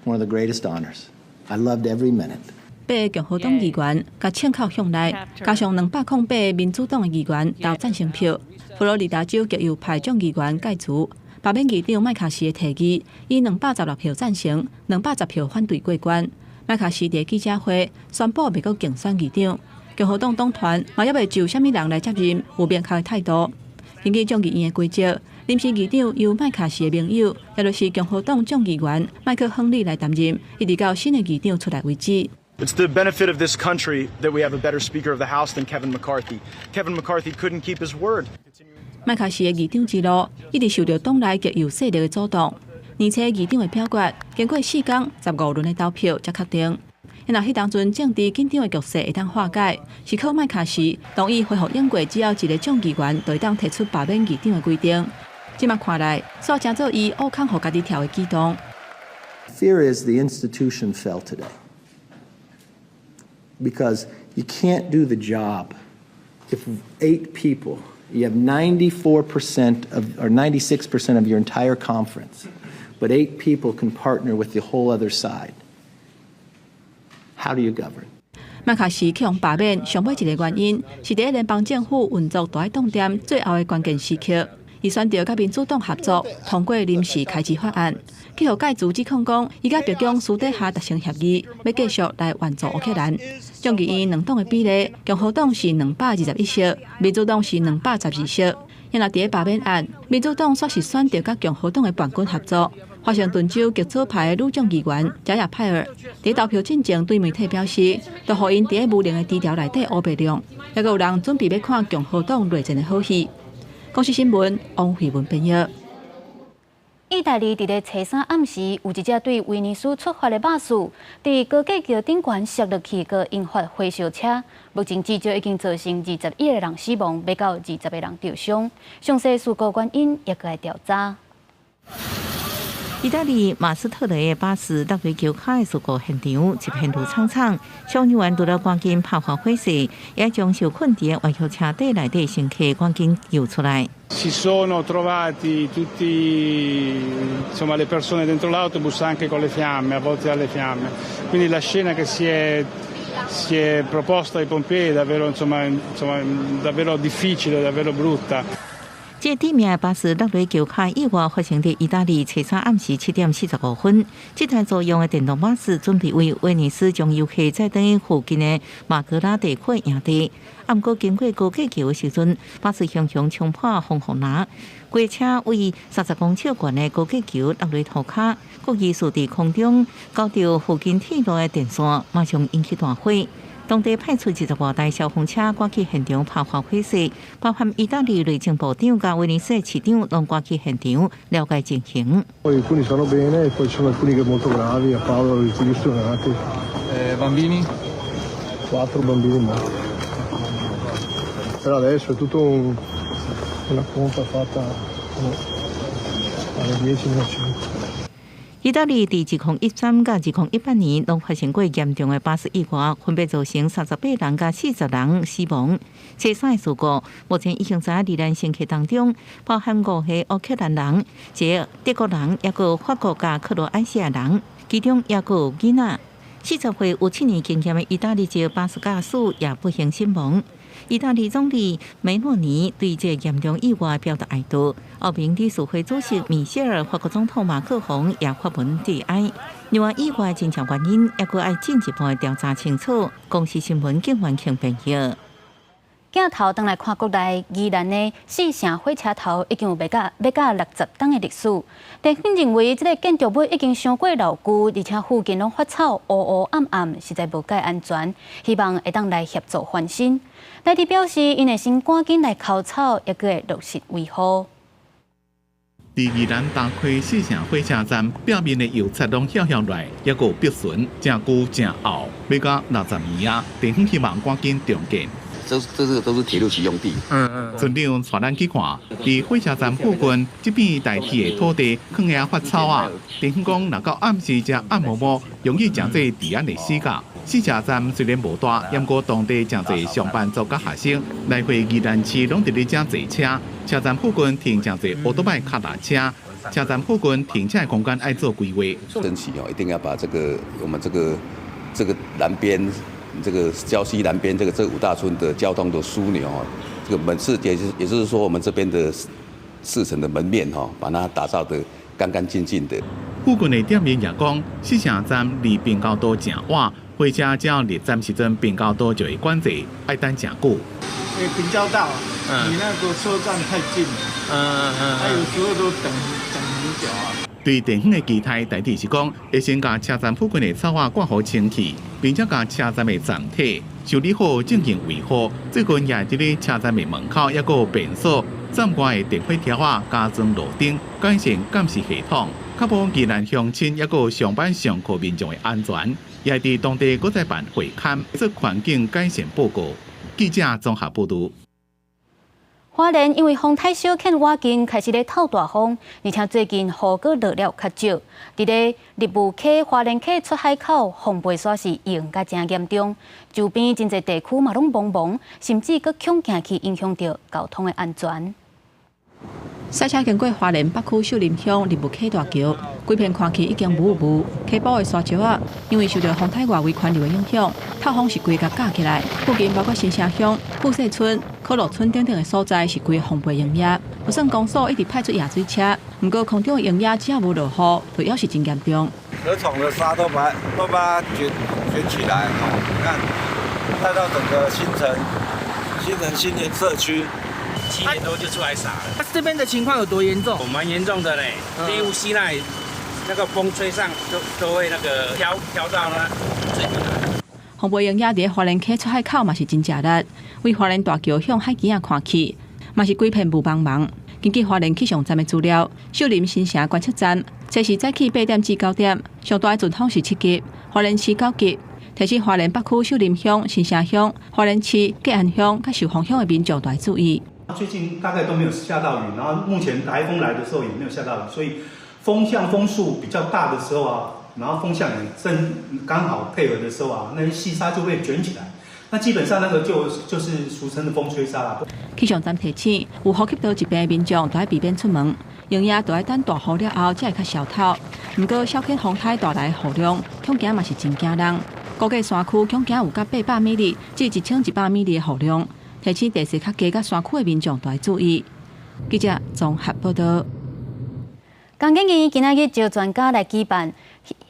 one of the greatest honors. I loved every minute.
八个共和黨議員共槍口向內，加上208民主黨的議員投贊成票。佛羅里達州極右派眾議員蓋茨罷免議長麥卡錫的提議，以216票贊成、210票反對過關。麥卡錫佇記者會宣布袂閣競選議長，共和黨黨團嘛猶未就啥物人來接任有明確的態度。根據眾議院的規則，臨時議長由麥卡錫的盟友，也就是共和黨眾議員麥克亨利來擔任，一直到新的議長出來為止。
It's the benefit of this country that we have a better Speaker of the House than Kevin McCarthy. Kevin McCarthy couldn't keep his word.
麥卡錫的議長之路一直受著黨內極右勢力的阻擋。年初議長的表決經過四工十五輪的投票才確定。若彼當陣政治緊張的局勢會當化解，是靠麥卡錫同意恢復英國只要一個眾議員就會當提出罷免議長的規定。這馬看來，煞成做伊挖空予家己跳的舉動。
Fear is the institution fell today because you can't do the job if eight people, you have 94% of or 96% of your entire conference, but eight people can partner with the whole other side. How do you govern?
麥卡錫去予罷免，上尾一個原因是佇聯邦政府運作大動點最後的關鍵時刻，伊選擇佮民主黨合作，通過臨時開支法案，去予蓋茲指控講，伊佮白宮私底下達成協議，欲繼續來援助烏克蘭。眾議院兩黨的比例，共和黨是221席，民主黨是212席。若佇咧罷免案，民主黨煞是選擇佮共和黨的叛軍合作。華盛頓州極左派的女眾議員賈亞派爾佇投票進前對媒體表示，著予𪜶佇咧無能的低調內底烏白弄，猶閣有人準備欲看共和黨內戰的好戲。公視新聞王慧文編譯。
意大利佇咧初三暗時，有一隻對威尼斯出發的巴士，佇高架橋頂懸摔落去，閣引發火燒車。目前至少已經造成21個人死亡，欲到20個人受傷。詳細事故原因猶閣愛調查。
意大利馬斯特雷的巴士落佇橋跤的事故現場，一片怒悖悖。消防員除了趕緊拍火火勢，也將受困佇冤獄車底內底乘客趕緊救出來。
Si sono trovati tutti, insomma, le persone dentro l'autobus anche con le fiamme, avvolte dalle fiamme. Quindi la scena che si è proposta ai pompieri è davvero, insomma, davvero difficile, davvero brutta.
這個致命的巴士落佇橋跤意外發生佇意大利初三暗時7點45分。這台租用的電動巴士準備為威尼斯將遊客載轉去附近的馬格拉地區營地。啊，毋過經過高架橋的時陣，巴士雄雄衝破防護欄，規車為30公尺懸的高架橋落佇塗跤，閣疑似佇空中勾著附近鐵路的電線，馬上引起大火。當地派出20外台消防車趕去現場拍火火勢，包含意大利內政部長佮威尼斯市長攏趕去現場了解情形。
Alcuni stanno bene, poi ci sono alcuni che molto gravi, a Padova ridimensionati.
Bambini?
Quattro bambini morti. Per adesso è tutto una pompa fatta alle 9:50.
意大利佇2013佮2018年，攏發生過嚴重的巴士意外，分別造成38人佮40人死亡。這三个事故，目前已經知影罹難乘客當中，包含五個烏克蘭人、一個德國人，抑閣法國佮克羅埃西亞人，其中抑閣有囡仔。40歲有7年經驗的意大利籍巴士駕駛也不幸身亡。意大利總理梅洛尼對這嚴重意外表達哀悼。歐盟理事會主席米歇爾、法國總統馬克宏也發文致哀。另外，意外真正原因猶閣愛進一步調查清楚。公視新聞警員慶編譯。
鏡頭轉來看國內宜蘭的四城火車頭已經有欲到欲到60冬的歷史。地方認為這個建築物已經傷過老舊，而且附近攏發臭、烏烏暗暗，實在無蓋安全。希望會當來協助翻新。內地表示，𪜶會先趕緊來澆草，猶閣會落實維護。
佇宜蘭大溪四城火車站表面的油漆攏翹翹來，猶閣有破損，誠舊誠漚，欲到60年啊！地方希望趕緊重建。
這個都是鐵路局用地。
村長帶咱去看，佇火車站附近這片大片的土地，囥遐發臭啊！地方講，若到暗時才暗暛暛，容易誠濟治安的死角。四車站雖然無大，毋過當地誠濟上班族佮學生來回宜蘭市攏佇咧遮坐車。車站附近停誠濟歐多擺腳踏車，車站附近停車的空間愛做規劃。
爭取哦，一定要把這個我們這個南邊。這個礁溪南邊這五大村的交通的樞紐哦，這個門市也就是說我們這邊的四城的門面哈，把它打造得乾乾淨淨的。
附近的店員也講，四城站離平交道誠遠，火車只要入站時陣平交道就會管制，愛等誠久。
欸，平交道，離那個車站太近了，他有時候都等等很久啊。
對地方的期待，大致是講，會先共車站附近的草仔割予清氣，並且共車站的站體修理好進行維護。最近也佇咧車站的門口，猶閣有便所站外的電火柱仔加裝路燈，改善監視系統，確保宜蘭鄉親抑閣上班上課民眾的安全。也佇當地閣再辦會勘做環境改善報告。記者綜合報導。
花蓮因為風太小，欠倚近開始咧透大風，而且最近雨閣落了較少。佇咧立霧溪、花蓮溪出海口，風背沙是淹甲誠嚴重，周邊真濟地區嘛攏蒙蒙，甚至閣恐驚去影響著交通的安全。
賽車經過花蓮北區秀林鄉立霧溪大橋，規片看去已經霧霧，溪埔的沙石仔，因為受著風颱外圍環流的影響，透風是規共架起來。附近包括新社鄉、富勢村、可樂村等等的所在，是規個風背鷹仔。就算公所一直派出壓水車，毋過空中的鷹仔只要無落雨，就猶是真嚴重。
河床的沙都把它捲起來，哦，你看帶到整個新城、新城新田社區。
7點多就出來灑了。
那這邊的情況有多嚴重？
蠻嚴重的嘞，幾乎現在那個風吹上都會那個飄飄到呢這裡來。
風背鷹仔佇花蓮溪出海口嘛是真食力，為花蓮大橋向海墘仔看去，嘛是規片霧茫茫。根據花蓮氣象站的資料，秀林新城觀測站測試早起8點至9點，上大的陣風是7級，花蓮市9級。提醒花蓮北區秀林鄉、新城鄉、花蓮市、吉安鄉佮壽豐鄉的民眾著愛注意。
最近大概都沒有下到雨，然後目前颱風來的時候也沒有下到雨，所以風向風速比較大的時候啊，然後風向也正剛好配合的時候啊，那些細沙就會捲起來。那基本上那個就是俗稱的風吹沙啦。
氣象站提醒，有呼吸道疾病的民眾著愛避免出門，鷹仔著愛等大雨了後才會較消透。毋過小犬風颱帶來的雨量，恐驚嘛是真驚人。估計山區恐驚有甲800米至1100米的雨量。提醒地勢較低佮山區的民眾著愛注意。記者綜合報導。
工研院今仔日招專家來舉辦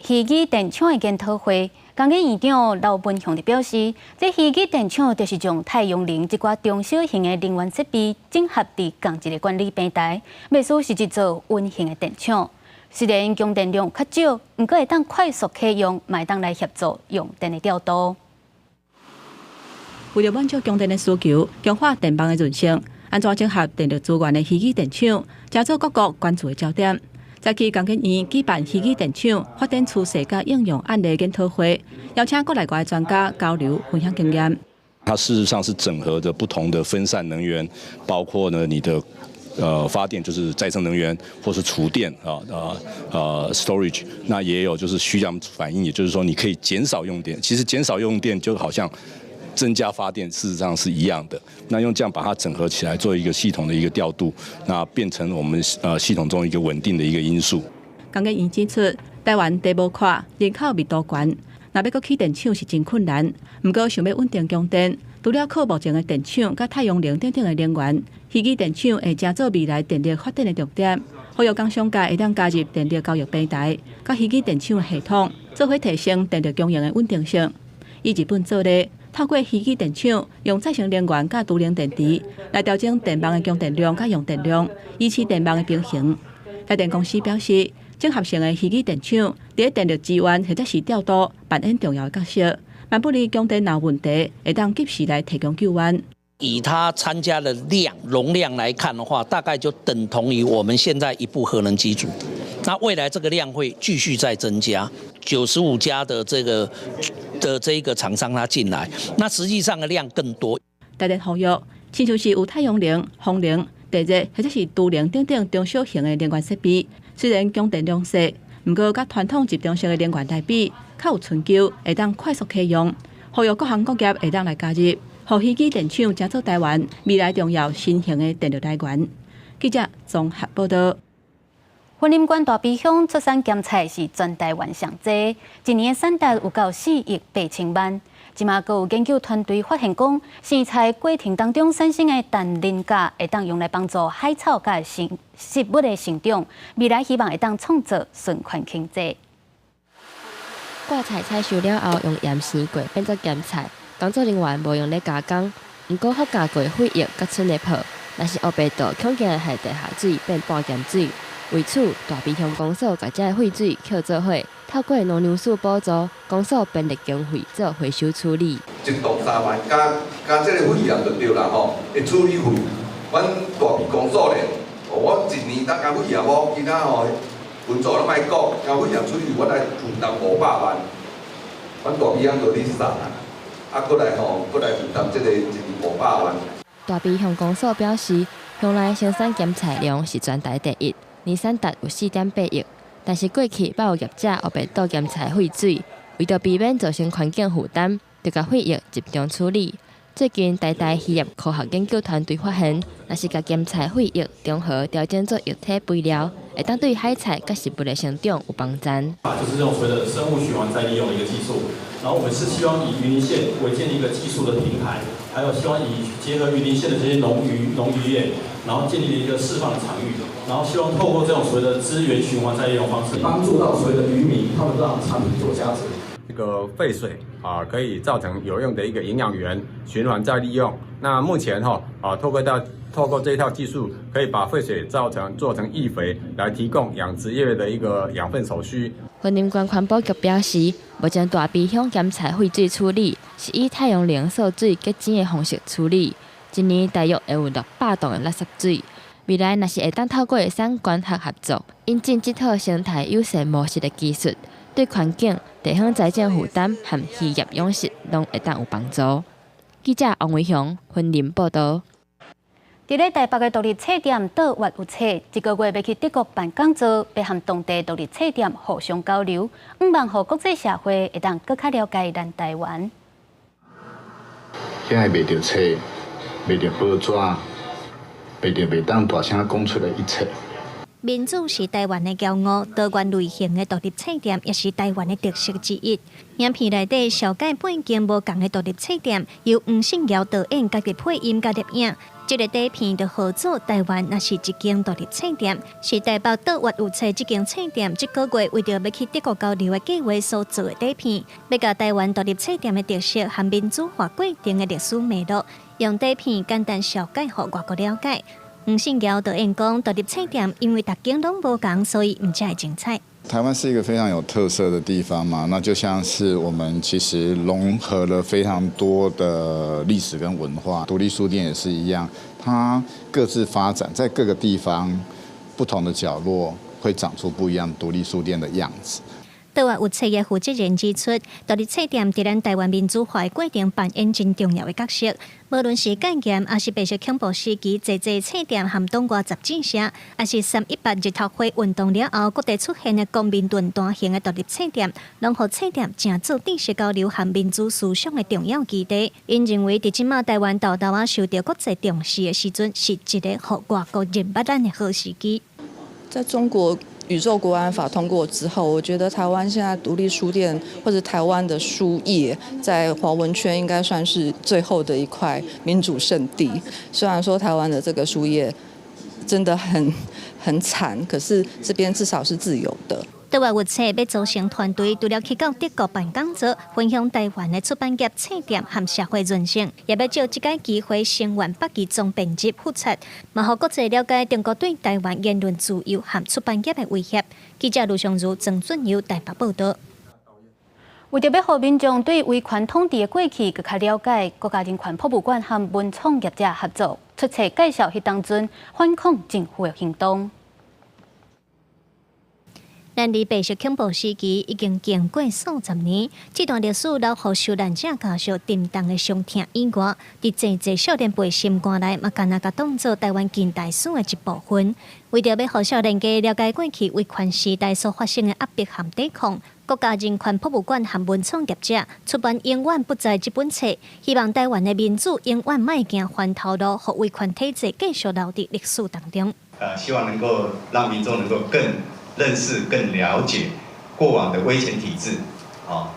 虛擬電廠的研討會。工研院長劉文雄就表示，這虛擬電廠就是將太陽能這寡中小型的能源設備整合佇仝一個管理平台，袂輸是一座隱形的電廠。雖然供電量較少，毋過會當快速啟用，嘛會當來協助用電的調度。
為著滿足供電的需求，強化電網的韌性，按怎整合電力資源的虛擬電廠，成做各國關注的焦點。早起工研院舉辦虛擬電廠發展趨勢佮應用案例研討會，邀請國內外專家交流分享經驗。
它事實上是整合的不同的分散能源，包括呢你的發電就是再生能源，或是儲電啊storage，那也有就是虛量反應，也就是說你可以減少用電。其實減少用電就好像增加發電，事實上是一樣的。那用這樣把它整合起來，做一個系統的一個調度，那變成我們系統中一個穩定的一個因素。
工研院指出，台灣地無闊，人口密度懸，若欲閣起電廠是真困難。毋過想欲穩定供電，除了靠目前的電廠佮太陽能等等的能源，虛擬電廠會成做未來電力發展的重點。呼籲工商界會當加入電力交易平台，佮虛擬電廠的系統，做伙提升電力供應的穩定性。以日本做例，透過虛擬電廠，用再生能源佮儲能電池來調整電網的供電量佮用電量，維持電網的平衡。台電公司表示，整合性的虛擬電廠佇電力資源或者是調度扮演重要的角色，萬不利供電若有問題，會當及時來提供救援。
以它參加的量容量來看的話，大概就等同於我們現在一部核能機組。那未來這個量會繼續再增加，95家的這個廠商他進來，那實際上的量更多。
台電呼籲，親像是有太陽能、風能、地熱或者是儲能等等中小型的能源設備，雖然供電量細，毋過佮傳統集中式的能源來比，較有春秋，會當快速啟用。呼籲各行各業會當來加入，予虛擬電廠成做台灣未來重要新型的電力來源。記者綜合報導。
雲林縣大埤鄉出產鹹菜是全台灣上濟，一年的產值有夠4億8千萬。這馬閣有研究團隊發現講，生菜過程當中產生的氮磷鉀會當用來幫助海草佮植物的成長，未來希望會當創造循環經濟。
掛菜採收了後，用鹽生過變做鹹菜，工作人員無用咧加工，毋過附加過廢液佮賰的泡，若是烏白倒，恐驚會害地下水變半鹹水。為此，大埤鄉公所共這个廢水抾做伙，透過農糧署補助，公所編列經費做回收處理。
1度3萬，加加這个費用就對啦吼，的處理費
阮大埤公所咧，我一年当交废业无，其他吼分组拢莫讲，交废业处理我来负担500万，阮大埤乡就咧送啊，啊，阁来吼，阁来负担这个一年五百万。
大埤乡公所表示，乡内生产咸菜量是全台第一，年产值有4.8亿，但是过去捌有业者乌白倒咸菜废水，为著避免造成环境负担，就共废液集中处理。最近台大渔业科学研究团队发现，若是共咸菜废液中和调整做液体肥料，会当对海菜佮植物的成长有帮助。
就是这种所谓的生物循环再利用的一个技术。然后我们是希望以云林县为建立一个技术的平台，还有希望以结合云林县的这些农渔业，然后建立一个释放的场域，然后希望透过这种所谓的资源循环再利用方式，帮助到所谓的渔民，他们让产品做价值。
这个废水啊，可以造成有用的一个营养源，循环再利用。那目前哈啊，透过这一套技术，可以把废水做成液肥，来提供养殖业的一个养分所需。
云林县环保局表示，目前大埤乡咸菜废水处理是以太阳能扫水结晶的方式处理，一年大约会有600吨的垃圾水。未来若是会当透过产官学合作，引进這套生態友善模式的技術，對環境、地方財政負擔和漁業養殖攏會當有幫助。記者王維雄雲林報導。
佇咧台北的獨立冊店倒閱有冊，這個月欲去德國辦講座，欲和當地獨立冊店互相交流，向望予國際社會會當閣較了解咱台灣。
現在賣著冊，賣著報紙，賣著袂當大聲講出的一切。
民主是台灣的驕傲，多元類型的獨立冊店也是台灣的特色之一。影片內底紹介背景無仝的獨立冊店，由黃信堯導演家己配音佮錄影。這个短片就號做台灣若是一間獨立冊店，是台北倒閱有冊這間冊店這個月為著欲去德國交流的計劃所做的短片，欲共台灣獨立冊店的特色和民主化過程的歷史脈絡，用短片簡單紹介予外國了解。黃信堯導演講，獨立冊店因為逐間攏無仝，所以毋才會精彩。
台灣是一個非常有特色的地方嘛，那就像是我們其實融合了非常多的歷史跟文化，獨立書店也是一樣，它各自發展，在各個地方不同的角落會長出不一樣獨立書店的樣子。
倒閱有冊的負責人指出，獨立冊店佇咱台灣民主化的過程扮演真重要的角色。無論是戒嚴，抑是白色恐怖時期，濟濟冊店和黨外雜誌社，抑是318日頭花運動了後，各地出現的公民論壇型的獨立冊店，攏予冊店成做知識交流和民主思想的重要基地。𪜶認為，佇這馬台灣沓沓仔受著國際重視的時陣，是一个予外國認捌咱的好時機。
在中國宇宙國安法通過之後，我覺得台灣現在獨立書店或者台灣的書業，在華文圈應該算是最後的一塊民主聖地。雖然說台灣的這個書業真的很慘，可是這邊至少是自由的。
倒閱有冊欲組成團隊，除了去到德國辦講座，分享台灣的出版業冊店和社會韌性，也欲藉這个機會聲援北基總編輯復出，嘛予國際了解中國對台灣言論自由和出版業的威脅。記者盧尚如、曾俊佑台北報導。
為著欲予民眾對威權統治的過去閣較了解，國家人權博物館和文創業者合作，出冊介紹彼當陣反抗政府的行動。
咱離白色恐怖時期已經經過數十年，這段歷史留予受難者家屬沉重的傷痛以外，佇濟濟少年輩心肝內，嘛敢若共當做台灣近代史的一部分。為著欲予少年家了解過去威權時代所發生的壓迫和抵抗，國家人權博物館和文創業者出版《永遠不在》這本冊，希望台灣的民主永遠莫行翻頭路，予威權體制繼續留佇歷史當中。
希望能夠讓民眾能夠更認識、更了解過往的威權體制，哦，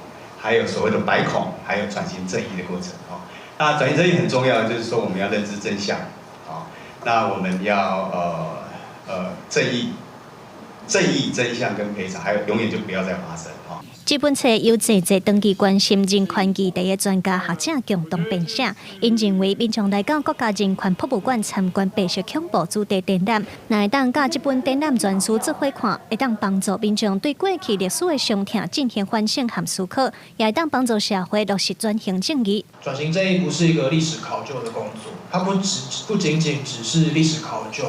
還有所謂的白恐，還有轉型正義的過程，哦。那轉型正義很重要的就是說我們要認知真相，哦，那我們要正義、正義、真相跟賠償，還有永遠就不要再發生，哦。
這本冊由濟濟長期關心人權議題的專家學者共同編寫，𪜶認為民眾來到國家人權博物館參觀白色恐怖主題展覽，若會當佮這本展覽全書做伙看，會當幫助民眾對過去歷史的傷痛進行反省和思考，也會當幫助社會落實轉型正義。
轉型正義不是一個歷史考究的工作，它不僅僅只是歷史考究，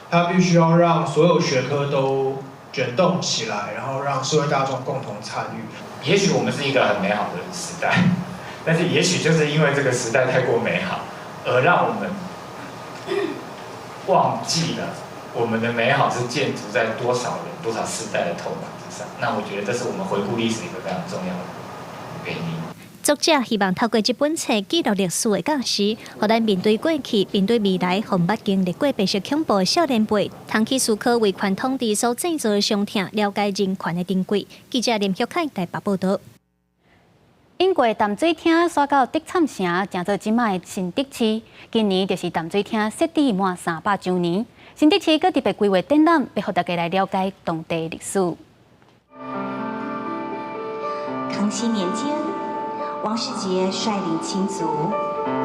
它必須要讓所有學科都捲動起來，然後讓社會大眾共同參與。
也許我們是一個很美好的時代，但是也許就是因為這個時代太過美好，而讓我們忘記了我們的美好是建築在多少人、多少世代的痛苦之上。那我覺得這是我們回顧歷史一個非常重要的原因。
作者希望透過這本冊記錄歷史的教時，予咱面對過去、面對未來，予毋捌經歷過白色恐怖的少年輩，通去思考威權統治所製造的傷痛，了解人權的珍貴。記者林玉凱台北報導。
英國淡水廳徙到德桢城，成做這擺的新竹市。今年就是淡水廳設置滿300週年。新竹市閣特別規劃展覽，欲予大家來了解當地歷史。
康熙年間，王世杰率領親族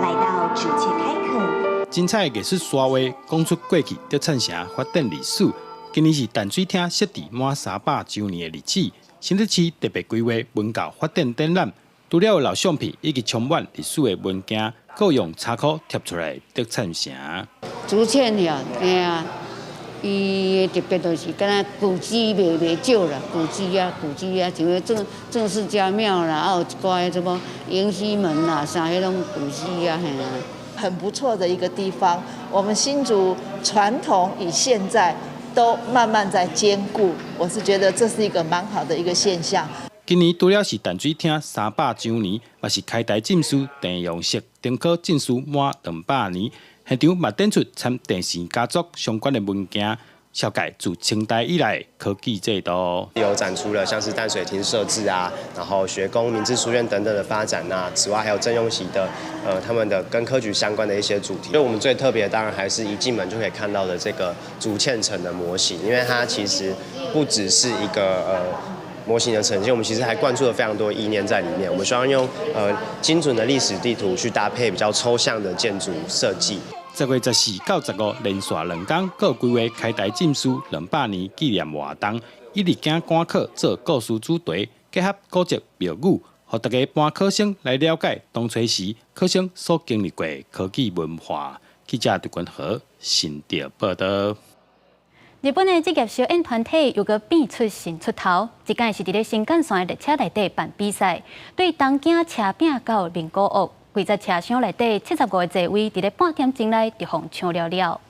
來到竹塹開墾。
精彩藝術沙畫講出過去德燦城發展歷史。今年是淡水廳設置滿300週年的日子，新竹市特別規劃文教發展展覽，除了有老相片以及充滿歷史的文件，閣用查箍貼出來德燦城。
竹塹呀，嘿啊，伊特別就是敢若舊址袂少啦，舊址啊，舊址啊，像迄鄭鄭氏家廟啦，啊有一寡什麼迎曦門啦，啥彼攏舊址啊，嘿啊。
很不錯的一個地方，我們新竹傳統與現在都慢慢在兼顧，我是覺得這是一個蠻好的一個現象。
今年除了是淡水廳300週年，嘛是開台進士鄭用錫登科進士滿200年，現場嘛展出參鄭氏家族相關的文件，紹介自清代以來科舉制度。
有展出了像是淡水廳設置啊，然後學宮、明治書院等等的發展啊，此外還有鄭用錫的他們的跟科舉相關的一些主題。所以我們最特別當然還是一進門就可以看到的這個竹塹城的模型，因為它其實不只是一個模型的呈現，我們其實還灌注了非常多意念在裡面。我們希望用精準的歷史地圖去搭配比較抽象的建築設計。
10月14到15連續2天，閣規劃開台進士200年紀念活動，一日行趕考做故事主題，結合古蹟廟宇，予大家搬考生來了解當初時考生所經歷過科舉文化。記者陳君和新竹報導。
日本的職業燒煙團體又閣變出新出頭，這擺是佇咧新幹線的列車內底辦比賽，對東京車餅到名古屋，規節車廂內底75個座位，佇咧半點鐘內就予搶了了。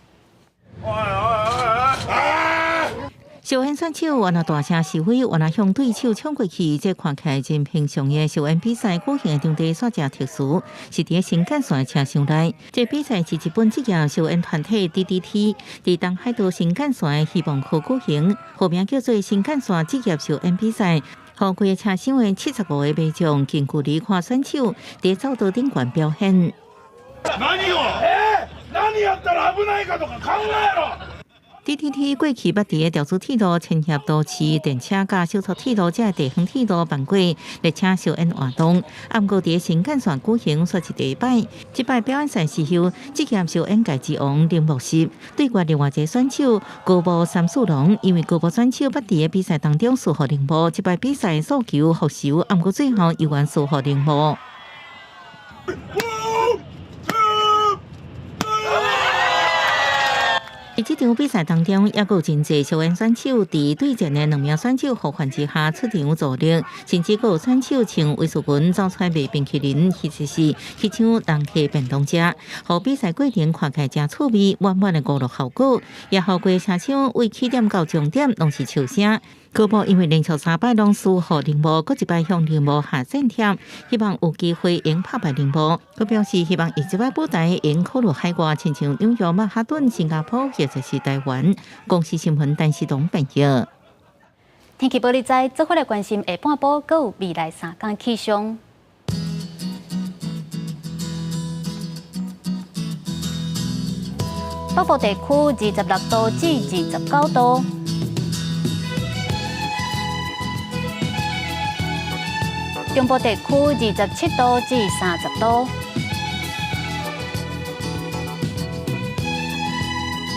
燒煙選手原來大聲示威，原來向對手衝過去，這看起來真平常的燒煙比賽舉行的場地煞誠特殊，是佇新幹線的車廂內。這比賽是日本職業燒煙團體 DDT 佇東海道新幹線的希望號舉行，號名叫做新幹線職業燒煙比賽。予規个車廂的75個民眾近距離看選手佇走道頂懸表演。
何やったら危ないかとか考えろ。
DDT 過去捌佇咧調子鐵路、千葉都市電車佮小撮鐵路這地方鐵路辦過列車燒煙活動，啊，毋過佇咧新幹線舉行煞是第一擺。這擺表演賽是由職業燒煙界之王鈴木實對決另外一個選手高木三四郎，因為高木選手捌佇咧比賽當中輸予鈴木，這擺比賽訴求復仇，啊，毋過最後猶原輸予鈴木。佇這場比賽當中，猶閣有真濟燒煙選手佇對戰的兩名選手呼喚之下出場助力，甚至閣有選手穿威士裙走出來賣冰淇淋，或者是去搶人客便當食，予比賽過程看起來誠趣味，滿滿的娛樂效果，也予規車廂為起點到終點攏是笑聲。高木因為連續3擺攏輸予鈴木，閣一擺向鈴木下戰帖，希望有機會會拍敗鈴木。閣表示希望以這擺舞台會考慮海外，親像紐約、曼哈頓、新加坡或者是台灣。公視新聞陳世東編譯。
天氣報你知，做伙來關心下半晡閣有未來3天氣象。北部地區26度至29度。中部地區27度至30度，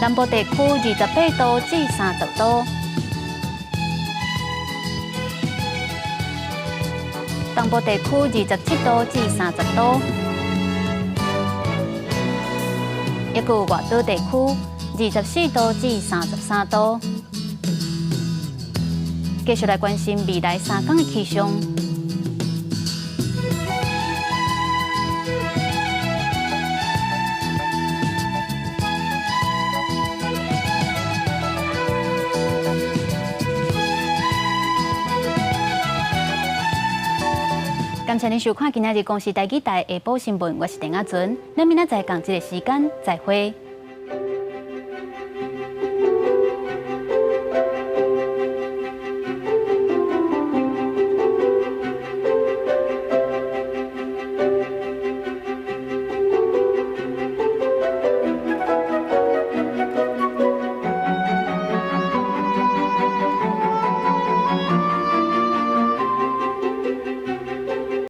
南部地區28度至30度，東部地區27度至30度，抑閣外島地區24度至33度。繼續來關心未來三天的氣象。感謝您收看今仔日公視台語台下晡新聞，我是鄭亞純，咱明仔載仝這个時間再會。